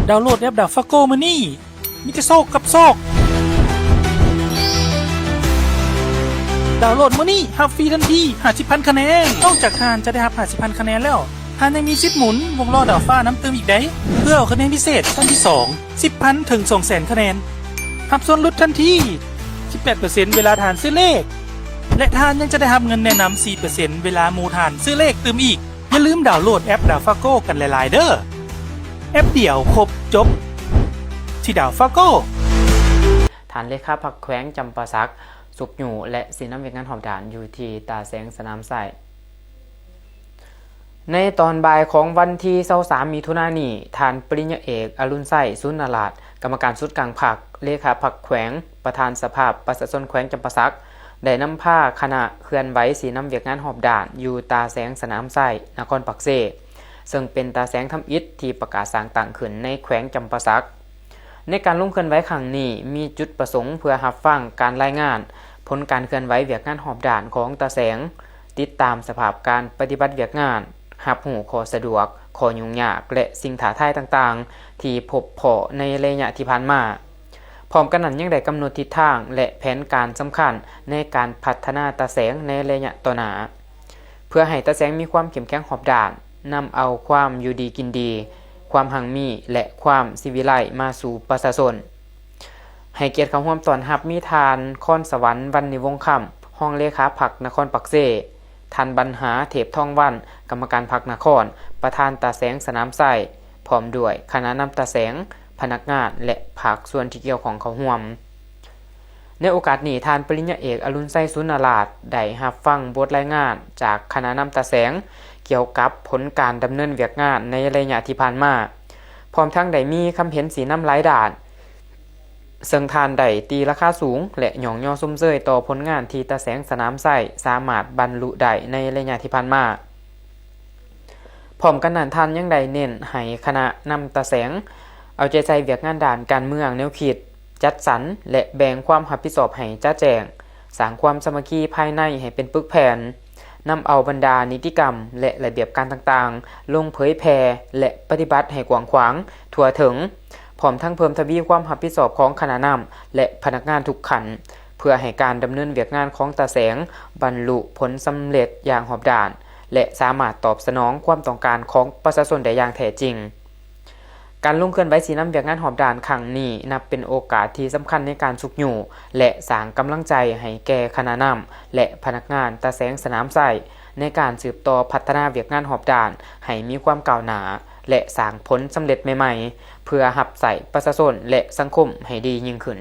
ດາວໂຫຼດແອັບ DAFACO ມື້ນີ້ ມີແຕ່ໂຊກກັບໂຊກ. ດາວໂຫຼດມື້ນີ້ ຮັບຟຣີທັນທີ ຫ້າສິບພັນຄະແນນ. ນອກຈາກທ່ານຈະໄດ້ຮັບ ຫ້າສິບພັນຄະແນນແລ້ວ, ທ່ານຍັງມີສິດໝູນວົງລໍ້ດາວຟ້ານຳຕື່ມອີກໃດ໋ ເພື່ອເອົາຄະແນນພິເສດຊັ້ນທີສອງ ສິບພັນ ເຖິງ ສອງແສນຄະແນນ, ຮັບສ່ວນຫຼຸດທັນທີ ສິບແປດເປີເຊັນ ເວລາທ່ານຊື້ເລກ ແລະ ທ່ານຍັງຈະໄດ້ຮັບເງິນແນະນຳ ສີ່ເປີເຊັນ ເວລາໝູ່ທ່ານຊື້ເລກຕື່ມອີກ. ຢ່າລືມດາວໂຫຼດແອັບ DAFACO ກັນຫຼາຍໆເດີ. ແອັບດຽວຄົບຈົບທີ່ DAFACO. ທ່ານເລຂາພັກແຂວງຈຳປາສັກຊຸກຍູ້ ແລະ ຊີ້ນຳວຽກງານຮອບດ້ານຢູ່ທີ່ຕາແສງສະໜາມໄຊ. ໃນຕອນບ່າຍຂອງວັນທີຊາວສາມ ມິຖຸນານີ້, ທ່ານປະລິນຍາເອກ ອະລຸນໄຊ ສູນນະລາດ ກຳມະການສູນກາງພັກ, ເລຂາພັກແຂວງ, ປະທານສະພາປະຊາຊົນແຂວງຈຳປາສັກ ໄດ້ນຳພາຄະນະເຄື່ອນໄຫວຊີ້ນຳວຽກງານຮອບດ້ານຢູ່ຕາແສງສະໜາມໄຊ ນະຄອນປາກເຊ, ເຊິ່ງເປັນຕາແສງທຳອິດທີ່ປະກາດສ້າງຕັ້ງຂຶ້ນໃນແຂວງຈຳປາສັກ. ໃນການລົງເຄື່ອນໄຫວຄັ້ງນີ້ ມີຈຸດປະສົງເພື່ອຮັບຟັງການລາຍງານຜົນການເຄື່ອນໄຫວວຽກງານຮອບດ້ານຂອງຕາແສງ, ຕິດຕາມສະພາບການປະຕິບັດວຽກງານ, ຮັບຮູ້ຂໍ້ສະດວກ, ຂໍ້ຫຍຸ້ງຍາກ ແລະ ສິ່ງທ້າທາຍຕ່າງໆທີ່ພົບພໍ້ໃນໄລຍະທີ່ຜ່ານມາ. ພ້ອມກັນນັ້ນຍັງໄດ້ກຳນົດທິດທາງ ແລະ ແຜນການສຳຄັນໃນການພັດທະນາຕາແສງໃນໄລຍະຕໍ່ໜ້າ, ເພື່ອໃຫ້ຕາແສງມີຄວາມເຂັ້ມແຂງຮອບດ້ານ, ນຳເອົາຄວາມຢູ່ດີກິນດີ, ຄວາມຮັ່ງມີ ແລະ ຄວາມສີວິໄລມາສູ່ປະຊາຊົນ. ໃຫ້ກຽດເຂົ້າຮ່ວມຕ້ອນຮັບມີທ່ານ ຄອນສະຫວັນ ວັນນິວົງຄຳ ຮອງເລຂາພັກນະຄອນປາກເຊ, ທ່ານ ບັນຫາ ເທບທອງວັນ ກຳມະການພັກນະຄອນ, ປະທານຕາແສງສະໜາມໄຊ, ພ້ອມດ້ວຍຄະນະນຳຕາແສງ, ພະນັກງານ ແລະ ພາກສ່ວນທີ່ກ່ຽວຂ້ອງເຂົ້າຮ່ວມ. ໃນໂອກາດນີ້, ທ່ານປະລິນຍາເອກ ອະລຸນໄຊ ສູນນະລາດ ໄດ້ຮັບຟັງບົດລາຍງານຈາກຄະນະນຳຕາແສງ ກ່ຽວກັບຜົນການດຳເນີນວຽກງານໃນໄລຍະທີ່ຜ່ານມາ, ພ້ອມທັງໄດ້ມີຄຳເຫັນຊີ້ນຳຫຼາຍດ້ານ, ເຊິ່ງທ່ານໄດ້ຕີລາຄາສູງ ແລະ ຍ້ອງຍໍຊົມເຊີຍຕໍ່ຜົນງານທີ່ຕາແສງສະໜາມໄຊສາມາດບັນລຸໄດ້ໃນໄລຍະທີ່ຜ່ານມາ. ພ້ອມກັນນັ້ນ, ທ່ານຍັງໄດ້ເນັ້ນໃຫ້ຄະນະນຳຕາແສງເອົາໃຈໃສ່ວຽກງານດ້ານການເມືອງ, ແນວຄິດ, ຈັດສັນ ແລະ ແບ່ງຄວາມຮັບຜິດຊອບໃຫ້ຈະແຈ້ງ, ສ້າງຄວາມສາມັກຄີພາຍໃນໃຫ້ເປັນປຶກແຜ່ນ, ນຳເອົາບັນດານິຕິກຳ ແລະ ລະບຽບການຕ່າງໆ ລົງເຜີຍແຜ່ ແລະ ປະຕິບັດໃຫ້ກວ້າງຂວາງ, ທົ່ວເຖິງ, ພ້ອມທັງເພີ່ມທະວີຄວາມຮັບຜິດຊອບຂອງຄະນະນຳ ແລະ ພະນັກງານທຸກຂັ້ນ, ເພື່ອໃຫ້ການດຳເນີນວຽກງານຂອງຕາແສງບັນລຸຜົນສຳເລັດຢ່າງຮອບດ້ານ ແລະ ສາມາດຕອບສະໜອງຄວາມຕ້ອງການຂອງປະຊາຊົນໄດ້ຢ່າງແທ້ຈິງ. ການລົງເຄື່ອນໄຫວຊີ້ນຳວຽກງານຮອບດ້ານຄັ້ງນີ້ ນັບເປັນໂອກາດທີ່ສຳຄັນໃນການຊຸກຍູ້ ແລະ ສ້າງກຳລັງໃຈໃຫ້ແກ່ຄະນະນຳ ແລະ ພະນັກງານຕາແສງສະໜາມໄຊ ໃນການສືບຕໍ່ພັດທະນາວຽກງານຮອບດ້ານໃຫ້ມີຄວາມກ້າວໜ້າ ແລະ ສ້າງຜົນສຳເລັດໃໝ່ໆ ເພື່ອຮັບໃຊ້ປະຊາຊົນ ແລະ ສັງຄົມໃຫ້ດີຍິ່ງຂຶ້ນ.